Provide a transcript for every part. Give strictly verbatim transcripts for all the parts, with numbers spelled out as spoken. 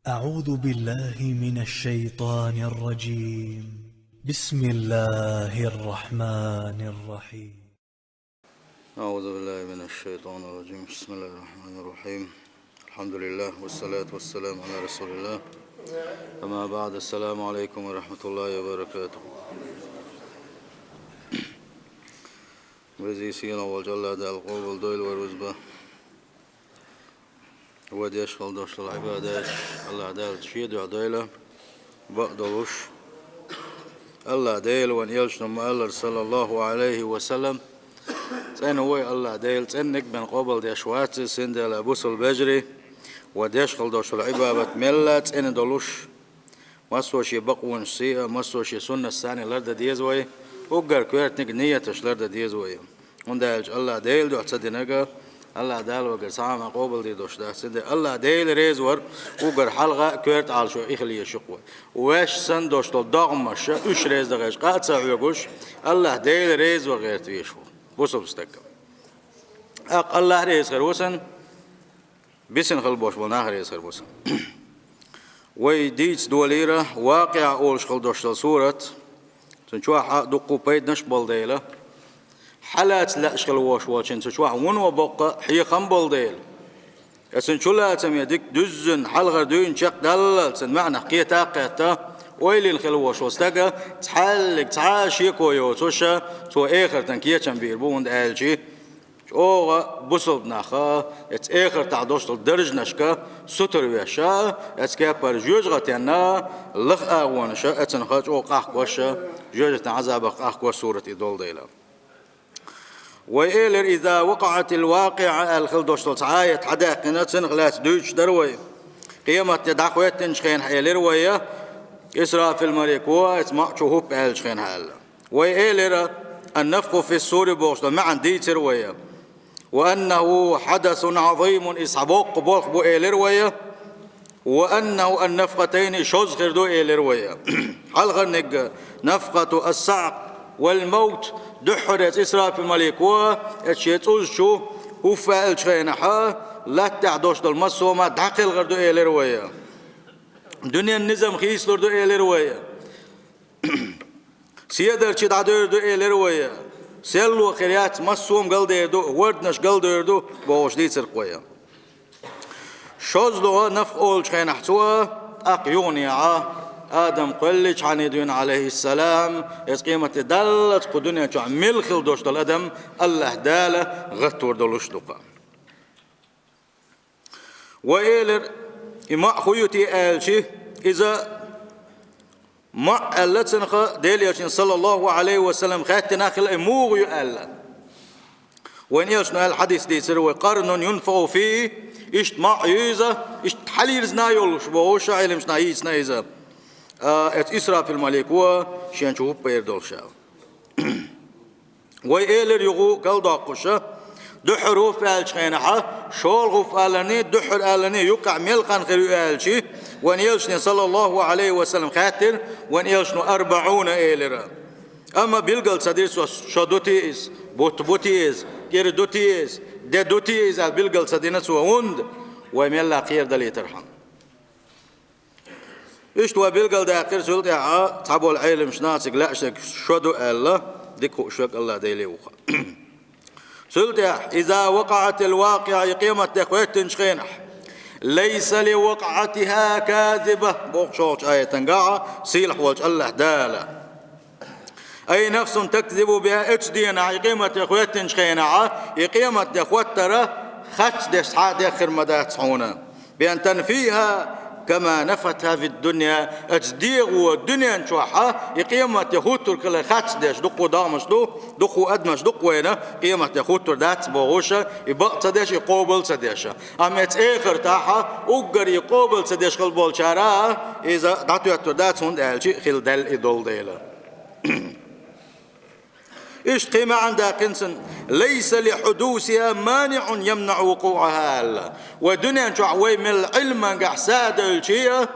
أعوذ بالله من الشيطان الرجيم. بسم الله الرحمن الرحيم. أعوذ بالله من الشيطان الرجيم. بسم الله الرحمن الرحيم. الحمد لله والصلاة والسلام على رسول الله. أما بعد، السلام عليكم ورحمة الله وبركاته. Веза-сийлахь волчу АллахӀ Дала къобал дойла вай рузба. Вай деш хила долуш долу Ӏибадат АллахӀ Дала Шен дуьхьа дойла, бакъ долуш. АллахӀ Дела вайн элчано ма-аллара, саллаллаху Ӏалайхи ва саллам, цӀена ву АллахӀ Дела, цӀена ниг бен къобал деш вац иза, синдела бусул бежарий, вай деш хила долуш долу Ӏибадат мелла цӀена долуш. Массо шен бакъонаш сий а, массо шен суннат санна лардан деза вай, уггар коьртаниг нияташ лардан деза вай. ХӀунда аьлча АллахӀ Дела дуьхьа ца динарг, АллахӀ Дала вайгара цхьа а къобал дийр долуш дац. Цундела АллахӀ Дела реза вар, уггар хьалха а коьрта Ӏалашо и хила езаш ю-кх вай. Ваьш санна долуш долу догӀмаш, уьш реза дан гӀерташ къа а ца хьоьгуш, АллахӀ Дела реза вар гӀерта везаш ву бусулба стаг. ТӀаккха АллахӀ реза хир ву санна, бисина хила болуш болу нах реза хир бу сан. Вай дийца долийра Вакъиа олуш хила долуш долу сурат. Цуьнан чохь а дуккха пайданаш болу дела, хьалаца лаьаш хила волуш волчун цу чохь вуно боккха хьехам болу дела, ткъа цуьнан чулацаме дика дуьззина хьалхара дуьйна чекхдаллал цуьнан маьӀнах кхета а кхетта, ойлина хила волуш волу стага цхьаьллиг цхьа а шеко йоцуша цо эхартан кечам бийр бу, хӀунда аьлча чӀогӀа бусалба нах а, эца эхартахь долуш долу даржанашка сутара веш а, эца кепара жоьжахатенна лаха агӀонаша, эцанха чӀогӀа къахкоша, жоьжахатан Ӏазабах къахкош сурат и долу дела. Вай элира, «Иза вакъаӀатил вакъиӀа» аьлла хила долуш долу цхьа аят хьадаьккхина, цунах лаьцна дуьйцуш дара вай. Къематде дӀахӀоьттинчу хенахь элира вай, Исрафил малико, эца маӀа чу хӀуппа аьллачу хенахь аьлла. Вай элира, «Ан-нафху фис-сури» бохуш долу маьӀна дийцира вай. «Ва аннаху хьадасун Ӏазимун», иза цхьа боккха болх бу элира вай. «Ва аннаху ан-нафхатайни», шозза хир ду элира вай. Хьалхарниг нафхату ас-саӀкъ вал мавт, дуьххьара эца Исрафил малико, эца шен цӀуз чу хӀуффа аьллачу хенахь, латта тӀехь долуш долу массо а ма дӀакхелхар ду элира вай. Дуьненан низам хийцалур ду элира вай. Седарчий дӀадевр ду элира вай. Селло хир яц, массо а галдер ду, ворданаш галдер ду, бохуш дийцира-кх вай. Шозза догӀа нафха олучу хенахь цо, тӀаккха юханехьа Адам кхоьллинчхьана дуьйна, Ӏалайхиссалам, эца къематде даллалц кху дуьнен чохь мел хила долуш долу адам АллахӀ Дала гӀаттор долуш ду-кх. Вай элира, и маӀа хӀун ю те аьлча, иза маӀа аьлла цунах Делан элчано, саллаллаху Ӏалайхи ва саллам, хаьттина хила, и муха ю аьлла. Вайн элчано аьлла хьадис дийцира вай, «Къарнун юнфаху фихи», иштта маӀа ю иза, иштта хьалирзина йолуш бохуш, Ӏеламнаха йийцина иза. А, эца Исрафил малико шен чу хӀуппа эр долуш аьлла. Вай элира юха калдоккхуша, дуьххьара хӀуффа аьллачу хенахьа, шолгӀа хӀуффа аларний, дуьххьара аларний юккъехь мел хан хир ю аьлча, вайн элчане, саллаллаху Ӏалайхи ва саллам, хаьттира, вайн элчано «арбаӀуна» элира. Амма билгал ца дира цо, шо ду те иза, бутт бу те иза, кӀира ду те иза, де ду те иза аьлла билгал ца дина цо, хӀунда вай мелла кхерадалийтархьама. Иштта вай билгалдаьккхира, цул тӀаьхьа цхьаболу Ӏеламнаха цига лаьаш дерг шо ду аьлла, дика хууш верг АллахӀ Деле ву-кх. Цул тӀаьхьа, «Иза вакъаӀатил вакъиӀа», и къематде хӀоьттинчу хенахь, «лайса ли вакъаӀатиха казиба», бохучу аятангахь сийлахь волчу АллахӀ Дала. «Ай нафсун такзибу биха», оцу денахь, и къематде хӀоьттинчу хенахь, и къематде хӀоттар харц деш цхьа а дехира ма дац хьуна. «Би ан танфиха кама нафатха фид-дунья», оцу дегӀо дуьнен чохь, и къематде хӀуттург хила харц деш, дуккха догӀмаш ду, дуккха адамаш ду-кх вайна, къематде хӀуттур дац бохуша, и бакъ ца деш, и къобал ца деш. Амма эца эхартахь, уггар и къобал ца деш хила болчара, иза дӀатоьттур дац, хӀунда аьлча хила даьлла и долу дела. Иштта кхин маьӀна даьккхина цунна: «Лайса ли хьудусиха маниӀун ямнаӀу вукъуӀаха», аьлла. Вай дуьнен чохь вай мел Ӏилмангахь са а девлчий а,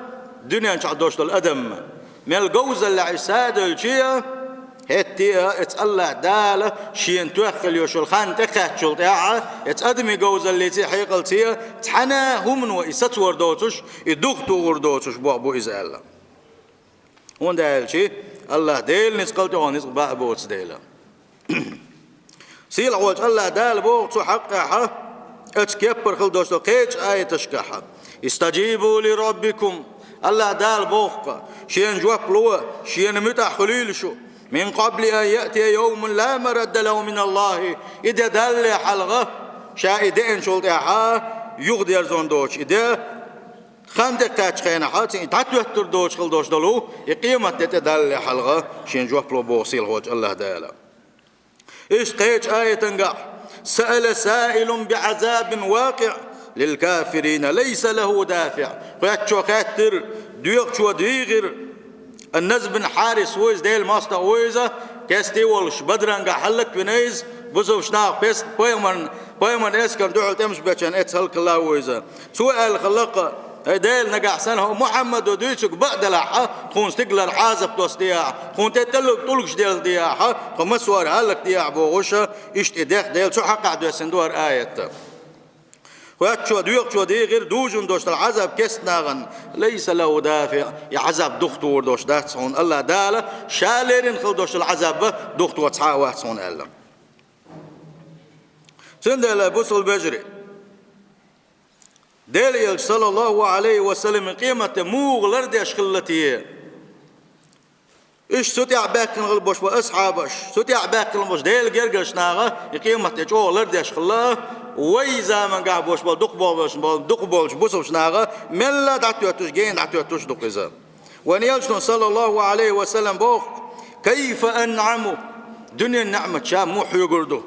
дуьнен чохь долуш долу адам, мел говзаллехь и са а девлчий а, ХӀетте а, эцу АллахӀ Дала шена тоьхна хила йолу хан тӀекхаьччул тӀаьхьа, эцу адамийн говзаллица, хьекъалца цхьана а хӀумано и сацор доцуш, и духатухур доцуш болх бу иза аьлла. ХӀунда аьлча АллахӀ Дела ницкъ кхалтӀехь ницкъ бан а боцу дела. Сийлахь волчу АллахӀ Дала боху цу хьакъехь, оцу кеппара хила долуш долу кхечу аяташкахь: «Истаджибу ли раббикум». АллахӀ Дала боху-кх: «Шена жоп ло, Шена муьтӀахь хуьлийла шу. Мин къабли ан яътия йовмун ла марадда лаху мин АллахӀи». И де далале хьалха, ша и деанчул тӀаьхьа, юхадерзорна доцуш и де, хан тӀекхаьччу хенахь, цуьнан и дӀатоьттур доцуш хила долуш долу, и къематде тӀе далале хьалха, Шена жоп ло боху сийлахь волчу АллахӀ Дала. Иштта кхечу аятангахь: «Саъала саилун би Ӏазабин вакъиъ, лил кафирина лайса лаху дафиъ». Хоьттучо хаьттира, доьхучо дийгӀира. Ан-Назр бин Хьарис ву иза, Делан мостагӀа ву иза, кестий волуш, Бадрангахь хӀаллаквина иза, бусалба нах пес-, пайхамарна, пайхамарна эскарна дуьхьал тӀемаш бечарна эцна хӀаллаквина ву иза. Цо аьлла хиллакх: «ХӀай Делан нагахь санна, хӀокху Мухьаммадо дуьйцург бакъ делахь, тхуна стигалара Ӏазап доссадехьа, тхуна тӀе тӀулг-, тӀулгаш делладехьа, тхо массо а хӀаллакдехьа», – бохуш, иштта и дехха Делан цу хьакъехь доьссина ду хӀара аят. Хоьттучо, доьхучо дийгӀира, дужун долуш долу Ӏазап кестнахана, лайса лаху дафиъ, и Ӏазап духатухур долуш дац хьуна, АллахӀ Дала Ша леррина хила долуш долу Ӏазап духатухур цхьа а вац хьуна аьлла. Цундела, бусалба вежарий, Делан Элча, саллаллаху Ӏалайхи ва саллам, къематде муха лардеш хилла те? Иштта цу тӀехь баьхкина хила болуш болу асхьабаш, цу тӀехь баьхкина болуш Делан гергарчу наха и къематде чӀогӀа лардеш хилла, вай замангахь болуш болу дукхахболуш болу, дукхахболчу бусалба наха мелла а дӀатоьттуш, гена дӀатоьттуш ду-кх иза. Вайн Элчано, саллаллаху Ӏалайхи ва саллам, боху: «Кайфа анъаму», дуьненан неӀмат ша муха хьоьгур ду?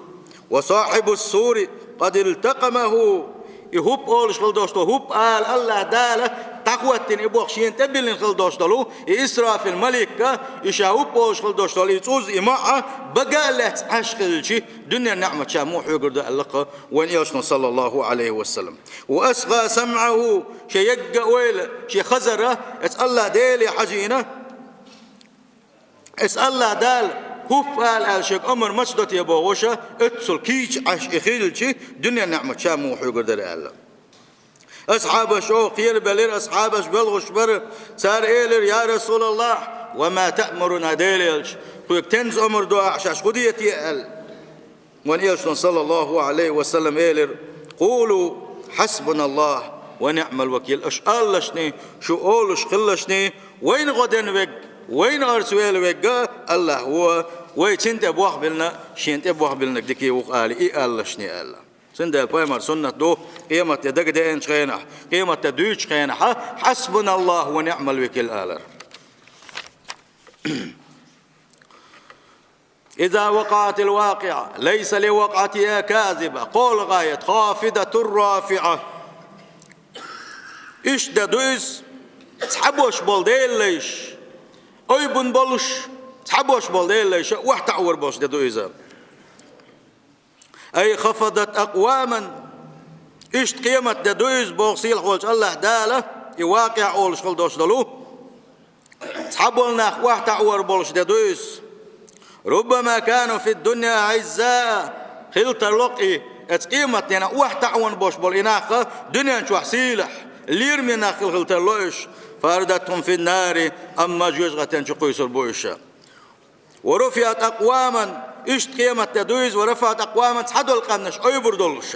«Ва сахьибу сури къад илтакъамаху». И хӀуп олуш хила долуш долу хӀуп ала АллахӀ Дала дӀахӀоттийна, и боху шена тӀе биллина хила долуш долу и Исрафил малик а, и ша хӀуп олуш хила долуш долу и цӀуз, и маӀа бага а лаьцна Ӏаш хилча, дуьненан неӀмат ша муха хьоьгур ду аьлла-кх вайн Элчано, саллаллаху Ӏалайхи ва саллам. «Ва асгӀа самъаху», шен ягга ойла, шен хазар а эцу АллахӀ Деле хьажийна, эцу АллахӀ Дала хӀуп ала аьлла шега омра маца до те бохуш, оццул кийча Ӏаш и хилча, дуьненан неӀмат ша муха хьоьгур дара аьлла. Асхьабаш чӀогӀа кхерабелира, асхьабаш боьлхуш бара. Цара элира: «Я РасулаллахӀ, ва ма таъмуруна, Делан Элча, тхоьга тенза омра до ахь, шаьш хӀун де те?» – аьлла. Вайн Элчано, саллаллаху Ӏалайхи ва саллам, элира: «Къулу хьасбуналлахӀ ва ниӀмал вакил». Аша алалашний, шу олуш хилалашний, вайна гӀо дина верг, вайна орцавелла верг а АллахӀ ву, вай цунна тӀе болх биллина, шена тӀе болх биллинарг дика ву-кх ала, и алалашний аьлла. Цундела пайхамаран суннат ду, къематде дага деанчу хенахь, къематде дуьйцучу хенахь: «ХьасбуналлахӀ ва ниӀмал вакил», – алар. «Иза вакъаатил вакъиъа, лайса ли вакъаатиха казиба, къала гӀайат, хафидатур рафиъа». Иштта де ду иза, цхьаболуш болу Делан лайш, айбина болуш, цхьаболуш болу Делан лайш, охьатаӀор болуш де ду иза. «Ай хафадат акъваман». Иштта къематде ду иза, боху сийлахь волчу АллахӀ Дала, и вакъиъа олуш хила долуш долу. Цхьаболу нах охьатаӀор болуш де ду иза. «Руббама кану фид-дунья аӀиззаа». Хила тарло-кх и, эцу къематдийнахь охьатаӀор болуш болу и нах дуьнен чохь сийлахь, лераме нах хила, хила тарло уьш. «Фарадатхум фин-нари», амма жоьжахатин чу кхуьйсур бу уьш. «Ва руфиъат акъваман», иштта къематде ду иза, «ва рафаъат акъваман», цхьадолу къаьмнаш айбур долуш.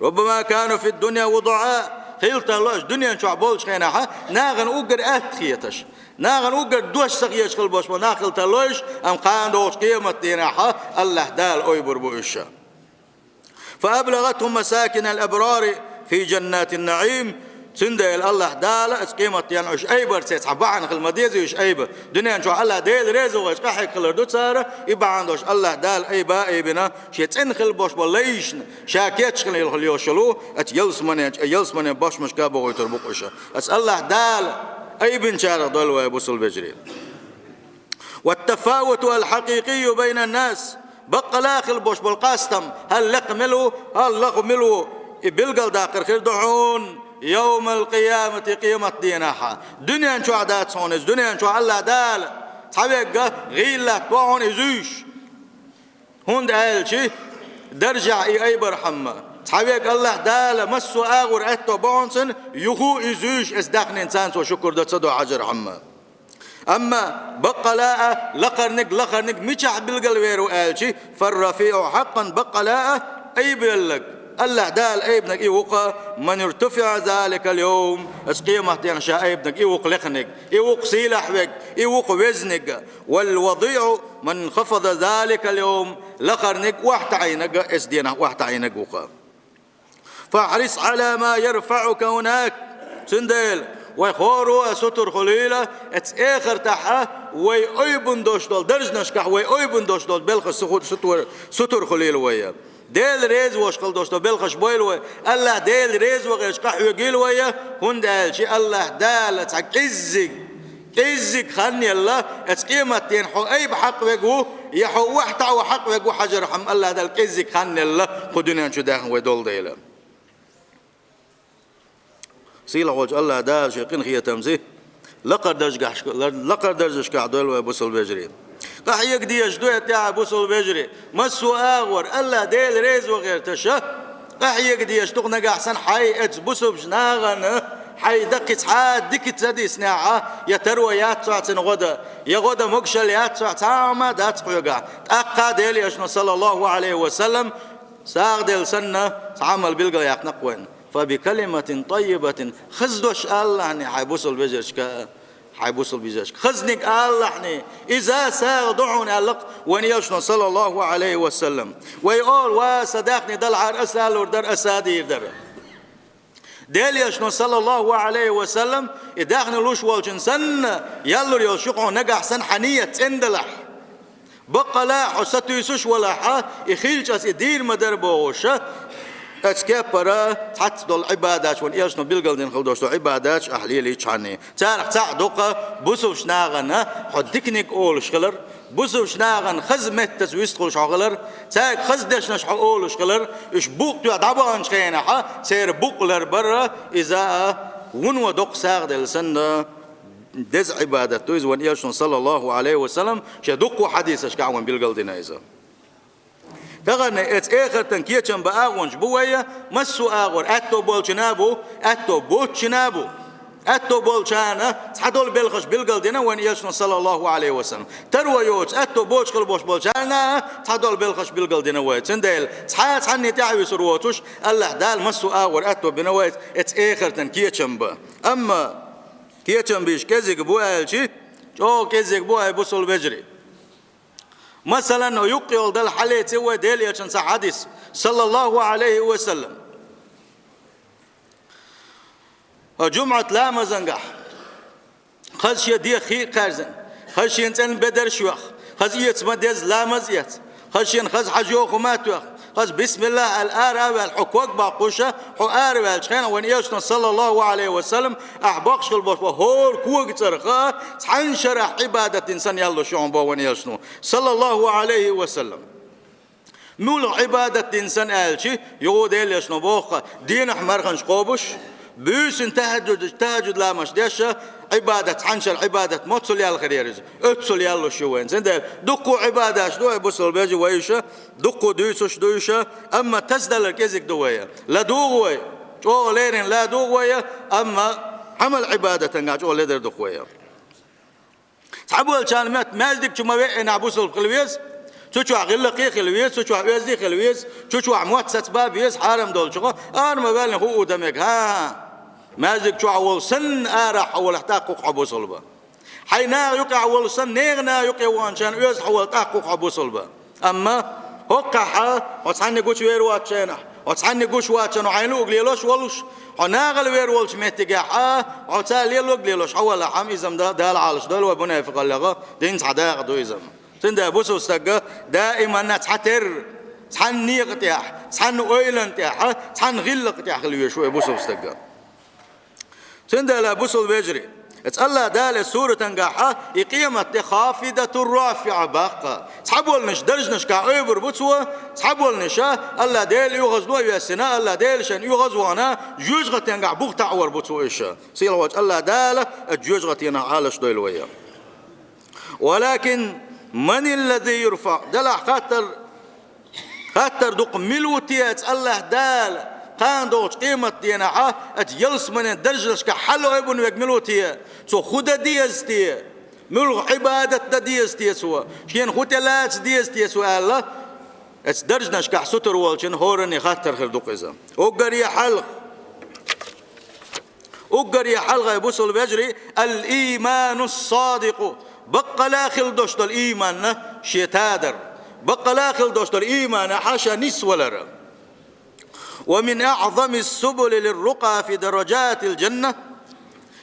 «Руббама кану фид-дунья вудаӀаа», хила тарло уьш дуьнен чохь болчу хенахь, нахана уггар атта хеташ, нахана уггар дош ца хеташ хила болуш болу нах хила тарло уьш, амма кхана догӀучу къематдийнахь АллахӀ Дала айбур бу уьш. «Фааблагатхум масакинал абрари фи джаннатин наӀим». Цундела АллахӀ Дала оцу къематдийнахь уьш айбар, церан цхьа бахьана хила ма деза уьш айба. Дуьнен чохь АллахӀ Дела реза вахча къахьега хилар ду цара, и бахьана долуш АллахӀ Дала айба а айбина, шен цӀена хила болуш болу лайшна, ша кечхина йолу йолуш йолу, оцу ялсаманен, ялсаманен бошмашка а бохуьйтур бу-кх уьш. Оцу АллахӀ Дала айбинчарах дойла вай, бусалба вежарий. «Ват-тафавуту ал-хьакъикъийю байна ан-нас». Баккъала а хила болуш болу къастам, хӀара лекха мила ву, хӀара лаха мила ву, и билгалдаккхар хир ду хьуна йовмал-къиямати, къематдийнахь. Дуьнен чохь дац хьуна иза, дуьнен чохь АллахӀ Дала Цхьаверг гӀийла латтош хьуна и зуьйш. ХӀунда аьлча даржехь и айбархьама. Цхьаверг АллахӀ Дала массо а агӀор аьтто бохьун санна, юха и зуьйш эс даьхнина царна цо шукур дан ца до хьажархьама. Амма баккъала а лакхарниг, лакхарниг мичахь билгалвер ву аьлча, فالرفيع حقا баккъала а айбеллаг. АллахӀ Дала айбинарг и ву-кх, من ارتفع ذلك اليوم, оцу къематдийнахь ша айбинарг и ву-кх лакхарниг, и ву-кх сийлахь верг, и ву-кх везниг. والوضيع من انخفض ذلك اليوم, лакхарниг охьатаӀийнарг, эцу дийнахь охьатаӀийнарг ву-кх. فاحرص على ما يرفعك هناك. Цундела вай хӀора а сутара хуьлийла, эцу эхартахь вай айбина долуш долу даржашкахь вай айбина долуш долу белхаш су-, сутур-, сутара хуьлийла вай. Дела реза волуш хила долуш долу белхаш бойла вай. АллахӀ Дела реза вахарчу къахьоьгийла вай, хӀунда аьлча АллахӀ Дала цхьа кӀеззиг, кӀеззиг хан елла, эцу къематдийнахь хьо айба хьакъ верг ву, я хьо охьатаӀо хьакъ верг ву хьажархьама, АллахӀ Дала кӀеззиг хан елла кху дуьнен чу даьхна вай долу дела. Сийлахь волчу АллахӀ Дала шен къинхетамца лакхара даржашкахь, лакхара даржашкахь дойла вай, бусалба вежарий. Къахьега дезаш ду хӀетте а, бусалба вежарий, массо а агӀор АллахӀ Дела реза ван гӀерташ, къахьега дезаш ду-кх нагахь санна хьайн эцу бусалбачу нахана хьайн даккхий цхьа а дика ца диснехь, я таро яц цунна гӀо дан, я гӀо дан могушалла яц цунна, цхьа а хӀума дац хьоьгахь. ТӀаккха Делан Элчано, саллаллаху Ӏалайхи ва саллам, сагӀа делла санна, цхьа Ӏамал билгалъяьккхина-кх вайна. فبكلمة طيبة, хаза дош алалахьний хьайн бусалба вежаршка, хьайн бусалба йижаршка. Хазниг алалахьний, иза сагӀа ду хьуна аьлла-кх вайн Элчано, саллаллаху Ӏалайхи ва саллам. Вай олу: «Ва, сан даьхни далахьара, аса алур дара, аса а дийр дара». Делан Элчано, саллаллаху Ӏалайхи ва саллам, и даьхни луш волчун санна, яллур йолуш ю-кх хьуна нагахь санна хьан ният цӀена далахь. Баккъала а хьо сатуьйсуш валахь, и хилча аса и дийр ма дара бохуш, оцу кеппара цхьацца долу Ӏибадаташ вайн Элчано билгалдина хила долуш долу Ӏибадаташ ахь лелийчхьана. Царах цхьаъ ду-кх бусалбачу нахана хьо диканиг олуш хилар, бусалбачу нахана хаза меттаца вистхуьлуш хьо хилар, цаьрга хаза дешнаш хьо олуш хилар, уьш букъ тоьхна дӀабаханчу хенахь церан букъ ларбар, иза а вуно доккха сагӀа делла санна, деза Ӏибадат ду иза вайн Элчано, саллаллаху Ӏалайхи ва саллам, шен дуккха хьадисашкахь вайна билгалдина иза. Тахана эцу эхартан кечам бан агӀонаш бу вай, массо а агӀор, аьтто болчунна а бу, аьтто боцучунна а бу. Аьтто болчарна цхьадолу белхаш билгалдина вайн Элчано, саллаллаху Ӏалайхи ва саллам. Таро йоцуш, аьтто боцуш хила болуш болчарна а цхьадолу белхаш билгалдина вай. Цундела цхьа а цхьанна тӀаьхьа висур воцуш, АллахӀ Дала массо а агӀор аьтто бина вай эцу эхартан кечам бан. Амма кечам бийш кӀезиг бу аьлча, чӀогӀа кӀезиг бу, хӀай бусалба вежарий. Масалан, юккъе йолу дала хьалеце вай Делан Элчанан цхьа хьадис, саллаллаху Ӏалайхи ва саллам. ЖумӀат ламазангахь хаза шен дегӀ хий а кхаьрзина, хаза шена цӀена бедарш а йоьхна, хаза эца ма-дезза ламаз а эцна, хаза шена хаза хьажо хӀума а тоьхна, хаза бисмиллахӀ аьлла ара а ваьлла, хьо ког боккхуш, хьо ара ваьллачу хенахь вайн Элчано, саллаллаху Ӏалайхи ва саллам, ахь боккхуш хила болуш болу хӀора кога цӀарах цхьана шарахь Ӏибадат дина санна яьллуш ю хьуна боху вайн Элчано, саллаллаху Ӏалайхи ва саллам. Муьлха Ӏибадат дина санна аьлча, юха Делан Элчано боху-кх, денахь марханаш кхобуш, буьйсанна тахӀажжуд, тахӀажжуд ламазаш деш, Ӏибадат, цхьана шарахь Ӏибадат моццул яьлла хир яра иза, оццул яьллуш ю вайна. Цундела дуккха Ӏибадаташ ду, хӀай бусалба вежарий, вай уьш, дуккха дуьйцуш ду уьш, амма тасадалар кӀезиг ду вай. ЛадугӀу вай, чӀогӀа леррина ладугӀу вай, амма Ӏамал Ӏибадатангахь чӀогӀа ледар ду-кх вай. Цхьаболчарна моьтту маьждиг чу ма-веъинехь бусалба хила веза, цу чохь гӀиллакхе а хила веза, цу чохь оьзда а хила веза, цу чохь мотт саца бан а беза, хьарам долчух, ара ма-ваьллина хӀуъу дан мега. ХӀан-хӀа, маьждиг чохь волу санна арахь хьо валахь, тӀаккха ву-кх хьо бусалба. Хьайн наха юкъехь волу санна, нехан наха юкъе ваханчарна оьзда хьо валахь, тӀаккха ву-кх хьо бусалба. Амма хӀокхахь хьо цхьанна гучувер воцучу хенахь, хьо цхьанна гуш воцучу хенахь, хьо хьайна луъург лелош волуш, хьо нахала вер волчу меттигехь а, хьо цара лелорг лелош хьо валахь, амма иза-м да-, Дала Ӏалашдойла вай мунафикъаллех, динца цхьа дакъа ду иза-м. Цундела бусалба стаг даиманна цхьатерра, цхьана некъа тӀехь, цхьана ойланна тӀехь, цхьана гӀиллакха тӀехь хила везаш ву и бусалба стаг. Цундела, бусалба вежарий, эцу АллахӀ Дала суратангахь и къематде хафидатур рафиӀа баккха. Цхьаболнаш даржанашкахь ойбур бу цо, цхьаболнаш АллахӀ Дела оьгӀаздо а вессина, АллахӀ Дела шайна оьгӀаз а вахана, жоьжахатенгахь бух таӀор бу цо уьш. Сийлахь волчу АллахӀ Дала оцу жоьжахатенах Ӏалашдойла вай. ولكن من الذي يرفع؟ Делахь хаттар, хаттар ду-кх, мила ву те оцу АллахӀ Дала кхана долчу къематденахь оцу ялсаманин даржашкахь хьалаойбун верг мила ву те? Цо хӀун дан деза те? Муьлха Ӏибадат дан деза те цо? Шена хӀун тӀелаца деза те цо аьлла, оцу даржашкахь сутара волчун хӀоранне хаттар хир ду-кх иза. Уггаре хьалха, уггаре хьалха, бусалба вежарий, الإيمان الصادق, баккъала хила долуш долу ийманна шен тадар, баккъала хила долуш долу ийманахь ша нисвалар. ومن أعظم السبل للرقى في درجات الجنة.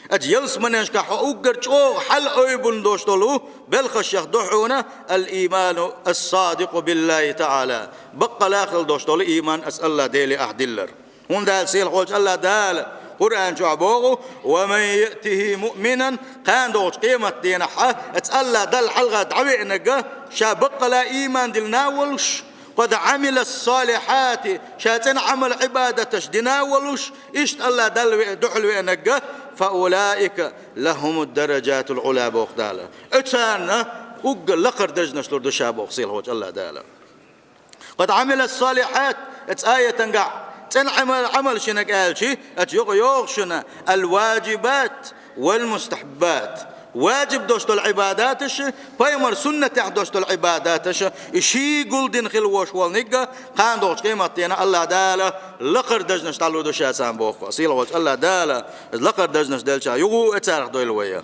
Оцу ялсаманешкахь хьо уггар чӀогӀа хьалаойбун долуш долу белхашех ду хьуна الإيمان الصادق بالله تعالى. Баккъала хила долуш долу ийман оцу АллахӀ Деле ахь диллар. ХӀунда аьлча сийлахьчу АллахӀ Дала Къуръан чохь боху: ومن يأته مؤمنا, кхана долчу къематденахь оцу АллахӀ Далла хьалха дӀавеанарг, ша баккъала ийман диллина а волуш, قد عمل الصالحات, ша цӀена Ӏамал-Ӏибадаташ дина а волуш, иштта АллахӀ Далла ве-, дуьхьал веанарг, فأولئك لهم الدرجات العلى боху Дала. Оцарна уггар лакхара даржанаш лур ду ша боху сийлахьчу АллахӀ Дала. قد عمل الصالحات, оцу аятангахь цӀена Ӏамал, Ӏамал шиннаг аьлчи, оцу юкъа йогӀу шуна الواجبات والمستحبات. Ваджиб долуш долу Ӏибадаташ, пайхамар суннатехь долуш долу Ӏибадаташ, и ший гулдина хила волуш волу нигга, кхана долчу къематденахь АллахӀ Дала лакхара даржанаш дӀалур ду ша царна боху. Сийлахьчу АллахӀ Дала лакхара даржанаш делча, юха а царах дойла вай.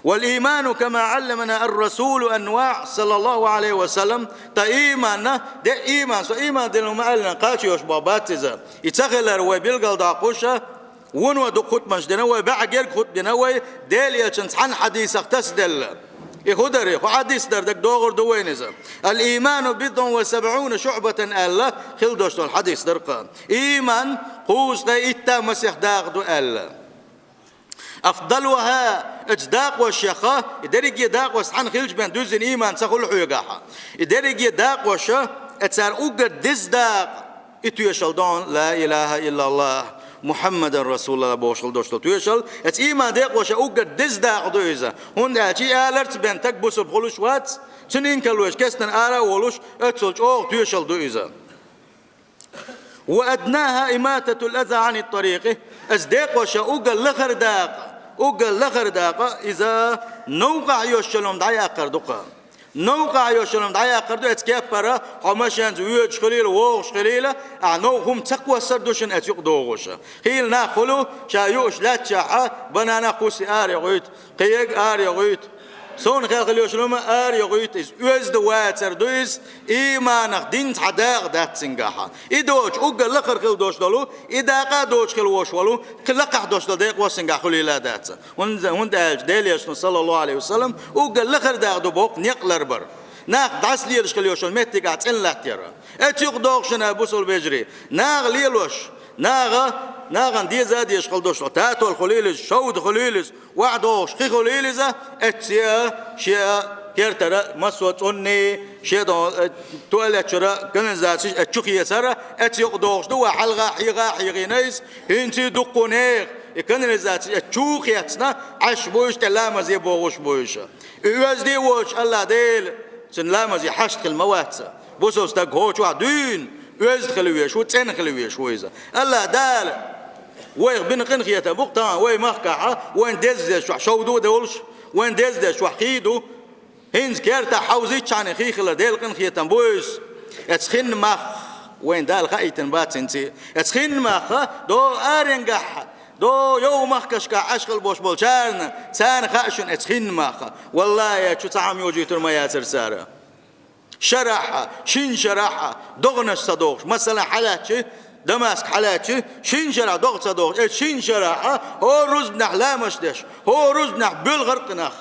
والإيمان كما علمنا الرسول أنواع صلى الله عليه وسلم. Ткъа ийманна, де ийман, со ийман дина ма аьллина, кхача йолуш боху бац иза. И ца хилар вай билгалдоккхуша, вуно дукха хутбанаш дина вай, баьӀ герга хутба дина вай, Делан Элчан цхьана хьадисах тасаделла. И хӀун дара, хӀун хьадис дара, дагадогӀур ду вайна иза. الإيمان بضع وسبعون شعبة аьлла, хила долуш долу хьадис дара-кх. Ийман кхузткъе итт масех дакъа ду аьлла. أفضلها, оцу дакъошех, и дерриге дакъош цхьаьна хилча бен дуьззина ийман ца хуьлу хьоьгахь. И дерриге дакъош, оцара уггар деза дакъа, и тоьшалла ду хьуна, لا إله إلا الله محمد رسول الله бохуш хила долуш долу тоьшалла, оцу ийман декъоша уггар деза дакъа ду иза. ХӀунда аьлча и аларца бен стаг бусалба хуьлуш вац, цуьнан инкарло йолуш кестан ара а волуш, оццул чӀогӀа тоьшалла ду иза. وأدناها إماطة الأذى عن الطريق. Оцу декъоша уггар лахара дакъа, уггар лахара дакъа, иза новкъахь йолуш йолу хӀума дӀаяккхар ду-кх. Новкъахь йолуш йолу хӀума дӀаяккхар ду, оцу кеппара хьо машенца воьдуш хилийла, вогӀуш хилийла, ахь новкъа хӀума ца кхоссар ду шуна оцу юкъа догӀуш. Хийла нах хуьлу, ша юуш лаьтташехь, бананах кхуссий ара йохуьйту, кхин ерг ара йохуьйту. Суна хелхина йолуш йолу хӀума ара йохуьйту, иза оьзда вацар ду иза, ийманах дин цхьа дакъа дац цуьнгахь. И доцуш уггар лахара хила долуш долу, и дакъа а доцуш хила волуш волу, кхин лакхахь долуш долу декъо цуьнгахь хуьлийла дац. ХӀунда, хӀунда аьлча Делан Элчано, саллаллаху Ӏалайхи ва саллам, уггар лахара дакъа ду боху некъ ларбар. Нах дӀасалелаш хила йолуш йолу меттигахь цӀена латтаяр. Оцу юкъа догӀуш шуна, бусалба вежарий, наха лелош, наха, нахана деза а дезаш хила долуш долу, татол хуьлийла иза, шовда хуьлийла иза, охьадогӀуш хи хуьлийла иза, оццу шен кертара массо а цӀунний, шен догӀу, э, туалет чуьра, канализацеш оцу чу хецара, оцу юкъа догӀуш ду вай, хьалха а, хьеха а хьийхина иза, хӀинца а дуккха нехан и канализацеш оцу чу хецна, Ӏаш бу уьш, тӀе ламазе богӀуш бу уьш. И оьзда а воцуш, АллахӀ Дела, цуьнан ламазе хьашт хила ма вац. Бусалба стаг кхочушдуьйна, оьзда хила везаш ву, цӀена хила везаш ву иза. АллахӀ Дала вайх бина къинхетам бу-кх тахана вай махкахь, вайна деза дезачохь шовда а долуш, вайна деза дезачохь хи а ду. ХӀинца кертахь хьовзийчхьана хи хилар Делан къинхетам бу иза. Оцу хин мах вайна Дала хаийтина бац хӀинца а. Оцу хин мах до аренгахь, до йовха махкашкахь Ӏаш хила болуш болчарна, царна хаьа шуна оцу хин мах. Валлахи, чу цхьа хӀума йожуьйтур ма яцара цара. Шарахь, шина шарахь догӀанаш ца догӀуш. Масала, хьалаьцчи, Дамаск хьалаьцчи, шина шарахь догӀа ца догӀуш. Оцу шина шарахь хӀора рузбанехь ламазаш деш, хӀора рузбанехь боьлхура-кх нах,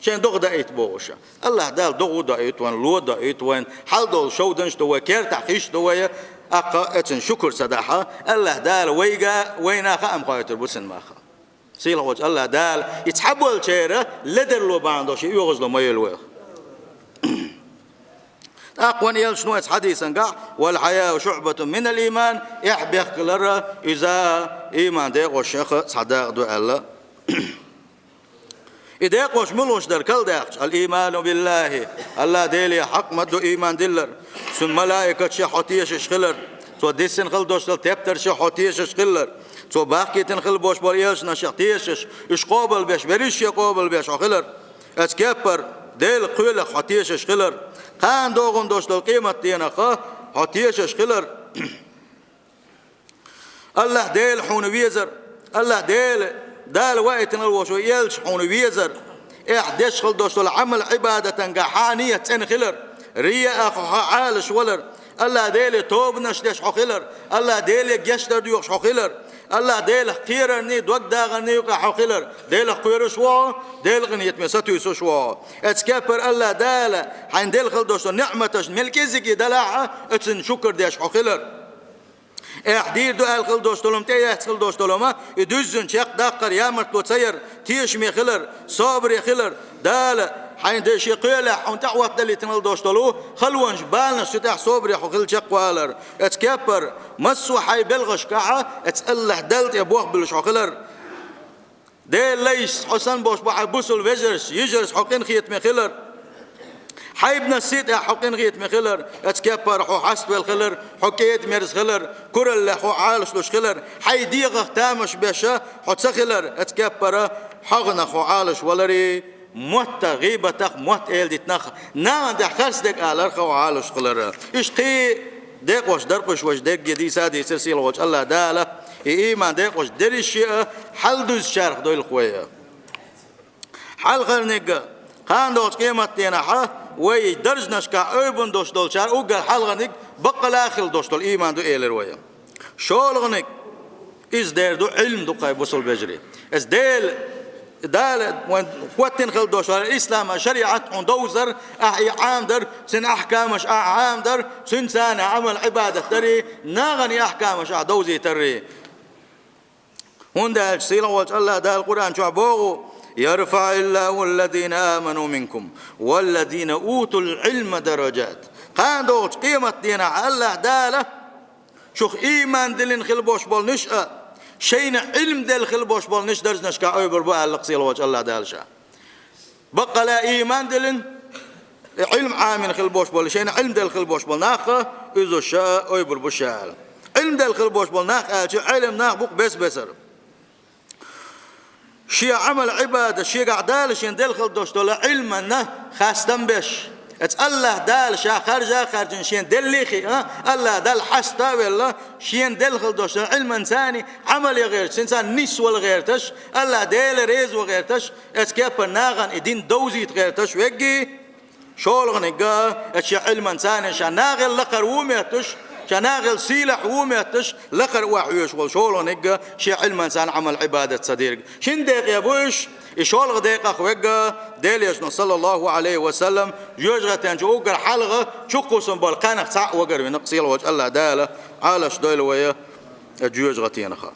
шайн догӀа даийта бохуш. АллахӀ Дала догӀа а доуьйту вайна, ло а доуьйту вайна, хьал долу шовданаш а ду вай, кертахь хиш а ду вай, тӀаккха оцунна шукур ца дахь, АллахӀ Дала вайга, вайна хаам хоуьйтур бу цуьнан мах. Сийлахьчу АллахӀ Дала и цхьаболчеран ледарло бахьана долуш и оьгӀазло ма йойла вайх. ТӀаккха вайн Элчано оцу хьадисангахь: «والحياء شعبة من الإيمان», эхь бехкалар иза ийман декъошех цхьа дакъа ду аьлла. И декъош муьлш дара калдахча: الإيمان بالله, АллахӀ Деле хьакъ ма ду ийман диллар, ثم ملائكته, хьо тешаш хилар, цо диссина хила долуш долу тептарша хьо тешаш хилар, цо бахкийтина хила болуш болу элчанашах тешаш, уьш къобалбеш, берриш а къобалбеш хьо хилар. Оцу кеппара Делан кхелах хьо тешаш хилар, кхана догӀун долуш долу къематденах хьо тешаш хилар. АллахӀ Дела хьуна везар, АллахӀ Дела, Дала ваийтина волуш волу элча хьуна везар, эхь деш хила долуш долу Ӏамал-Ӏибадатан гахьа нийят цӀена хилар, рияах хьо Ӏалаш валар, АллахӀ Деле тобанаш деш хьо хилар, АллахӀ Деле гечдар доьхуш хьо хилар, АллахӀ Делах кхерарний, догдагӀарний юкъахь хьо хилар, Делах кхоьруш ву хьо, Делан къинхетаме сатуьйсуш ву хьо. Оцу кеппара АллахӀ Дала хьайна делла хила долуш долу ниӀматаш мел кӀеззиг а далахь а, оцунна шукар деш хьо хилар. Эхь дийр ду аьлла хила долуш долу хӀума, тӀеэцна хила долуш долу хӀума, и дуьззина чекхдаккхар, ямартло ца яр, тешаме хилар, собаре хилар, Дала хьайна де шен кхелехь хьуна тӀехӀоттадалийтина хила долуш долу халонаш, баланаш цу тӀехь собаре хьо хила чекхвалар. Оцу кеппара массо а хьайн белхашкахь оцу АллахӀ Далла тӀе болх буьллуш хьо хилар. Делан лайшца хьо санна болуш болу хьайн бусалба вежаршца, йижаршца хьо къинхетаме хилар. Хьайбанашций тӀехь хьо къинхетаме хилар, оцу кеппара хьо хьаставелла хилар, хьо кӀеда-мерза хилар, кураллех хьо Ӏалаш луш хилар, хьайн дегӀах тамаш беш хьо ца хилар, оцу кеппара хьагӀнах хьо Ӏалаш валарий, мотт а, гӀийбатах, мотт эладитанах, нахана тӀехь харцдерг аларх хьо Ӏалаш хилар. Иштта кхин декъош дара кхуьш, важа дерриге дийца а дийцира сийлахь волчу АллахӀ Дала, и ийман декъош дерриш а хьалдузучарах дойла вай. Хьалхарниг, кхана долчу къематденахь вай даржанашкахь ойбун долуш долчара уггар хьалхарниг баккъала а хила долуш долу ийман ду элира вай. ШолгӀаниг, иза дера ду, Ӏилма ду кхай бусалба вежарий. Иза Дела, Дала вайн хӀоттина хила долуш долу ислам а шариӀат хьуна довзар, ахь и Ӏамадар, цуьнан ахькамаш ахь Ӏамадар, цуьнца цхьаьна Ӏамал-Ӏибадат дарий, нахана и ахькамаш ахь довзийтарий. ХӀунда аьлча сийлахь волчу АллахӀ Дала Къуръан чохь боху: «يرفع الله الذين آمنوا منكم والذين أوتوا العلم درجات». Кхана долчу къематденахь АллахӀ Дала шух ийман диллина хила болуш болниш а, шайна Ӏилма делла хила болуш болниш даржанашкахь ойбур бу аьлла сийлахь волчу АллахӀ Дала ша. Баккъала ийман диллина, Ӏилма Ӏамийна хила болуш болу, шайна Ӏилма делла хила болуш болу нах а, иза ша ойбур бу ша аьлла. Ӏилма делла хила болуш болу нах аьлча, Ӏелам нах бу-кх бес-бесара. Шен Ӏамал-Ӏибадат, шегахь Дала шена делла хила долуш долу Ӏилманна хастам беш, оцу АллахӀ Дала ша харжа а харжина, шена деллий а хиъна, АллахӀ Далла хьаста а велла, шена делла хила долуш долу Ӏилманца цхьаьна Ӏамал ян гӀерташ, цуьнца цхьаьна нисвала гӀерташ, АллахӀ Дела реза ван гӀерташ, оцу кеппара нахана и дин довзийта гӀерташ верг а, шолгӀаниг а, оцу шен Ӏилманца цхьаьна ша нахал лакхара ву моьттуш, ша нахал сийлахь ву моьттуш, лакхара охьавоьжуш волу шолгӀаниг а, шен Ӏилманца цхьаьна Ӏамал-Ӏибадат ца дерг. Шина декъе бу уьш, и шолгӀа декъах верг а, Делан Элчано, саллаллахӀу Ӏалайхи ва саллам, жоьжахатин чу уггар хьалха чукхоссуш болу кхаьнах цхьаъ вагар вина-кх сийлахь волчу АллахӀ Дала, Ӏалаш дойла вай жоьжахатинах.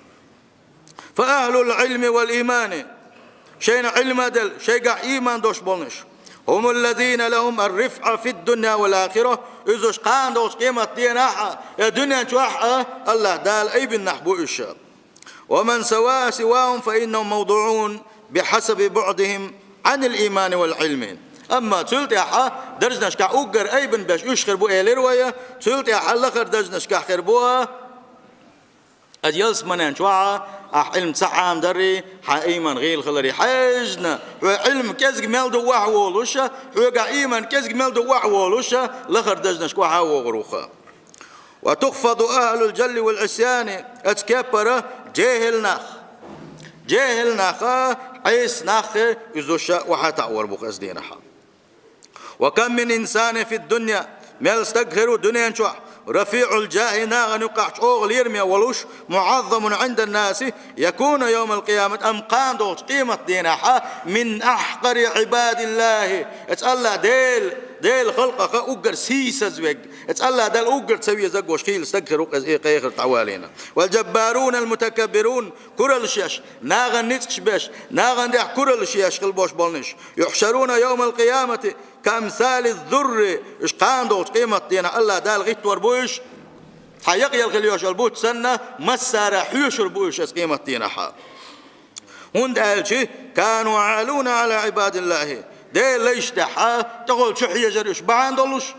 فأهل العلم والإيمان, шайна Ӏилма делла, шайгахь ийман долуш болниш, هم الذين لهم الرفعة في الدنيا والآخرة, иза уьш кхана долчу къематденахь а, я дуьнен чохь а АллахӀ Дала айбиннахь бу уьш. ومن سوى سواهم فإنهم موضوعون بحسب بعدهم عن الإيمان والعلم. Амма цул тӀаьхьа даржанашкахь уггар айбина беш уьш хир бу элира вай, цул тӀаьхьа лахара даржанашкахь хир бу, Аса ялсаманен чохь ахь Ӏилма ца Ӏамадарий, хьан ийман гӀийла хиларий хьаьжна, хьоьгахь Ӏилма кӀезиг мел ду охьаволуш, хьоьгахь ийман кӀезиг мел ду охьаволуш, лахара даржанашка охьа а вогӀур ву хьо. وتخفض أهل الجهل والعصيان, оцу кеппара жехӀил нах. ЖехӀил нах, Ӏеса нах, иза уьш охьа а таӀор бу хьо оцу дийнахь. وكم من إنسان في الدنيا, мел стаг хир ву дуьнен чохь, رفيع الجاه, нахана юккъехь чӀогӀа лераме волуш, معظم عند الناس, يكون يوم القيامة, амма кхана долчу къематдийнахь, من أحقر عباد الله, оцу АллахӀ Дела, Делан халкъах уггар сийсаз верг, оцу АллахӀ Далла уггар ца везарг волуш хийла стаг хир ву-кх иза, и къехар дӀавалийна. والجبارون المتكبرون, кураллаш еш, нахана ницкъаш беш, нахана тӀехь кураллаш еш хила болуш болниш. يحشرون يوم القيامة كأمثال الذر, уьш кхана долчу къематдийнахь АллахӀ Дала гӀиттор бу уьш, цхьа якъаелла хила йолуш йолу буц санна, массара хьоьшур бу уьш оцу къематдийнахь. ХӀунда аьлча, كانوا يعلون على عباد الله, Делан лайш тӀехьа тӀехула чу хьежар уьш бахьана долуш,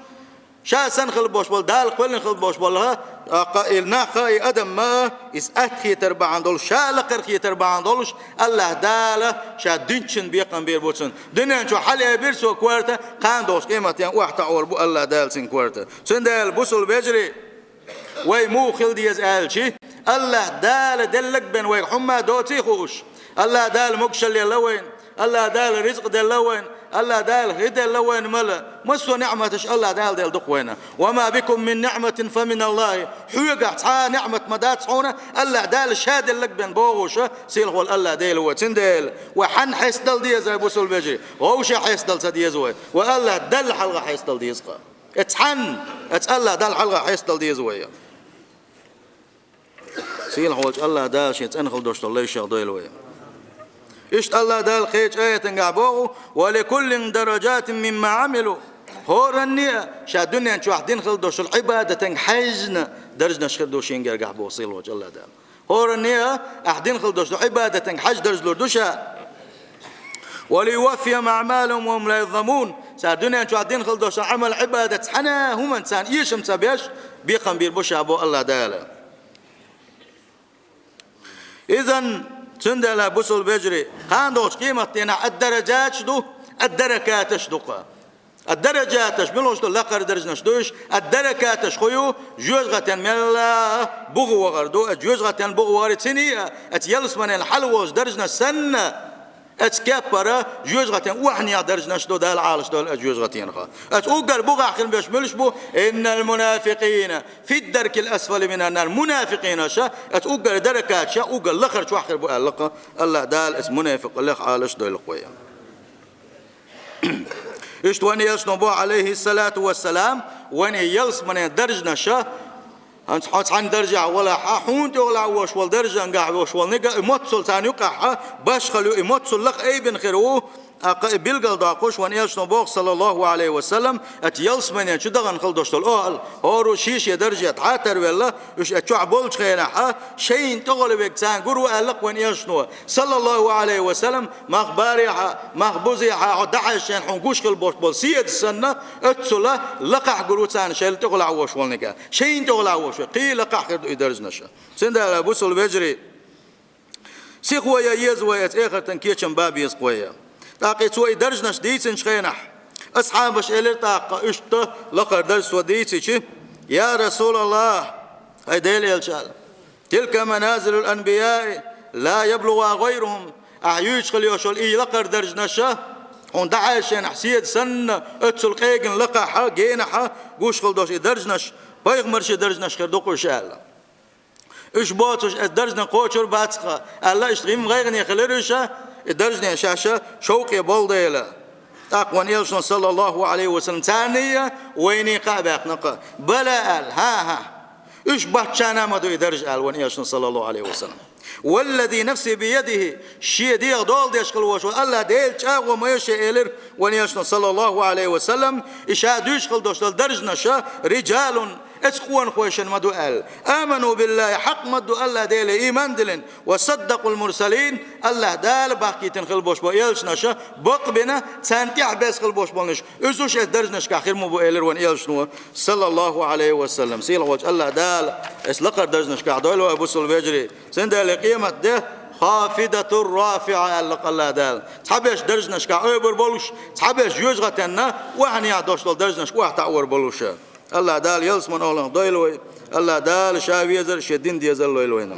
ша санна хила болуш болу, Дала кхоьллина хила болуш болу, а, кха, и нах а, и адам а, иза атта хетар бахьана долуш, ша лакхара хетар бахьана долуш, АллахӀ Дала ша динчун бекхам бийр бу цунна. Дуьнен чу хьалаэбира цо корта, кхана долуш къематдийнахь охьатаӀор бу АллахӀ Дала цуьнан корта. Цундела, бусалба вежарий, вай муха хила деза аьлча, АллахӀ Дала деллаг бен вайга хӀумма доций хууш, АллахӀ Дала могушалла елла вайна, АллахӀ Дала ризкъ делла вайна, АллахӀ Дала хи делла вайна мала, массо а ниӀматаш АллахӀ Дала делла ду-кх вайна. وما بكم من نعمة فمن الله. Хьоьгахь цхьа а ниӀмат ма дац хьуна, АллахӀ Дала ша деллаг бен бохуша, сийлахь волу АллахӀ Дела ву. Цундела, вай хьанна хьестадала деза, бусалба вежарий? Вовшех хьестадалца деза вай. Вай АллахӀ Далла хьалха хьестадала деза-кх. Эцхьанна, эцу АллахӀ Далла хьалха хьестадала деза вай. Сийлахь волчу АллахӀ Дала шен цӀена хила долуш долу лайшех дойла вай. Иштта АллахӀ Дала кхечу аятангахь боху: ولكل درجات مما عملوا. ХӀоранне а ша дуьнен чохь дина хила долуш долу Ӏибадатанга хьаьжжина даржанаш хир ду шен гергахь боху сийлахь волчу АллахӀ Дала. ХӀоранне а ахь дина хила долуш долу Ӏибадатанга хьаьжжина дарж лур ду ша. وليوفيهم أعمالهم وهم لا يظلمون. Цара дуьнен чохь дина хила долуш долу Ӏамал-Ӏибадат цхьана а хӀуманна царна эшам ца беш, бекхам бийр бу ша боху АллахӀ Дала. Изан, цундела, бусалба вежарий, кхана долчу къематдийнахь а даражаташ ду, а даракаташ ду-кх. А даражаташ, мила хууш ду, лакхара даржанаш ду уьш, а даракаташ хӀун ю, жоьжахатин мелла а бухахь вахар ду, а жоьжахатин бухахь вахаре цуьнан а, оцу ялсаманин хьалха волчу даржанаш санна, оцу кеппара жоьжахатин охьанехьа даржанаш ду, Дала Ӏалашдойла оцу жоьжахатинах. Оцу уггар бухахь хир берш муьлш бу? إن المنافقين في الدرك الأسفل من النار. Мунафикъинаша оцу уггар даракаташа уггар лахара чохь хир бу аьлла-кх. АллахӀ Дала оцу мунафикъех Ӏалашдойла-кх вай. Иштта вайн элчано боху, Ӏалайхиссалату вассалам, вайн ялсаманин даржанаша, хьо цхьана даржехь валахь а, хьуна тӀехула волуш волу даржангахь волуш волу нигат, и моццул царна юкъахь а, башхалла ю, и моццул лаха айбина хир ву, тӀаккха и билгалдоккхуш, вайн элчано боху, саллаллаху Ӏалайхи ва саллам, оцу ялсаманин чу дахана хила долуш долу охӀла, хӀора шен-шен дарже тӀе а тарвелла, уьш оцу чохь болчу хенахь а, шайна тӀехула верг царна гур ву аьлла-кх вайн элчано, саллаллаху Ӏалайхи ва саллам, мах барехь а, мах бузехь а хьо дӀахьаьжча хьуна гуш хила болуш болу седа санна, оццул лакхахь гур ву царна шайл тӀехула волуш волу нигат. Шайна тӀехула волуш верг, кхин лакхахь хир ду и даржанаша. Цундела, бусалба вежарий, сихо ян еза вай оцу эхартан кечам бан беза-кх вай. ТӀаккха цо и даржанаш дийцинчу хенахь, асхьабаша элира тӀаккха, иштта лакхара дарж цо дийцича: «Я РасулаллахӀ, хӀай Делан элча, аьлла, تلك منازل الأنبياء لا يبلغها غيرهم». Ахь юьйцуш хила йолуш йолу и лакхара даржанаша, хьуна дӀахьаьжча хьуна седа санна, оццул къегина лакхахь а, генахь а гуш хила долуш и даржанаш, пайхамарийн даржанаш хир ду-кх уьш аьлла. Уьш боцуш, оцу даржанан кхочур бац-кх аьлла, иштта гӀим-гӀайгӀане хилира уьш, и даржане шаьш шовкъе болу дела. ТӀаккха вайн элчано, саллаллаху Ӏалайхи ва саллам, царний а, вайний а кхаъ баьккхина-кх. «Бала», аьлла, хӀан-хӀа. Уьш боцчарна а ма ду и дарж аьлла вайн элчано, саллаллаху Ӏалайхи ва саллам. «والذي نفسي بيده», шен дегӀ дола деш хила волуш волу АллахӀ Делан чӀагӀо ма ю шен, элира вайн элчано, саллаллаху Ӏалайхи ва саллам, и ша дуьйцуш хила долуш долу даржанаша, «رجال», оцу къонахойшна ма ду аьлла. «آمنوا بالله», хьакъ ма ду АллахӀ Деле ийман диллина, «وصدقوا المرسلين», АллахӀ Дала бахкийтина хила болуш болу элчанаша бакъбина, царна тӀаьхьабеза хила болуш болнаш. Уьш уьш оцу даржанашкахь хир ма бу, элира вайн элчано, саллаллаху Ӏалайхи ва саллам. Сийлахь волчу АллахӀ Дала оцу лакхара даржанашкахь дойла вай, бусалба вежарий. Цундела къематде «خافضة رافعة» аьлла-кх АллахӀ Дала. Цхьаберш даржанашкахь ойбур болуш, цхьаберш жоьжахатенна охьанехьа долуш долу даржанашка охьатаӀор болуш. АллахӀ Дала ялсаманин охӀланах дойла вай. АллахӀ Дала ша везар, шен дин дезар лойла вайна.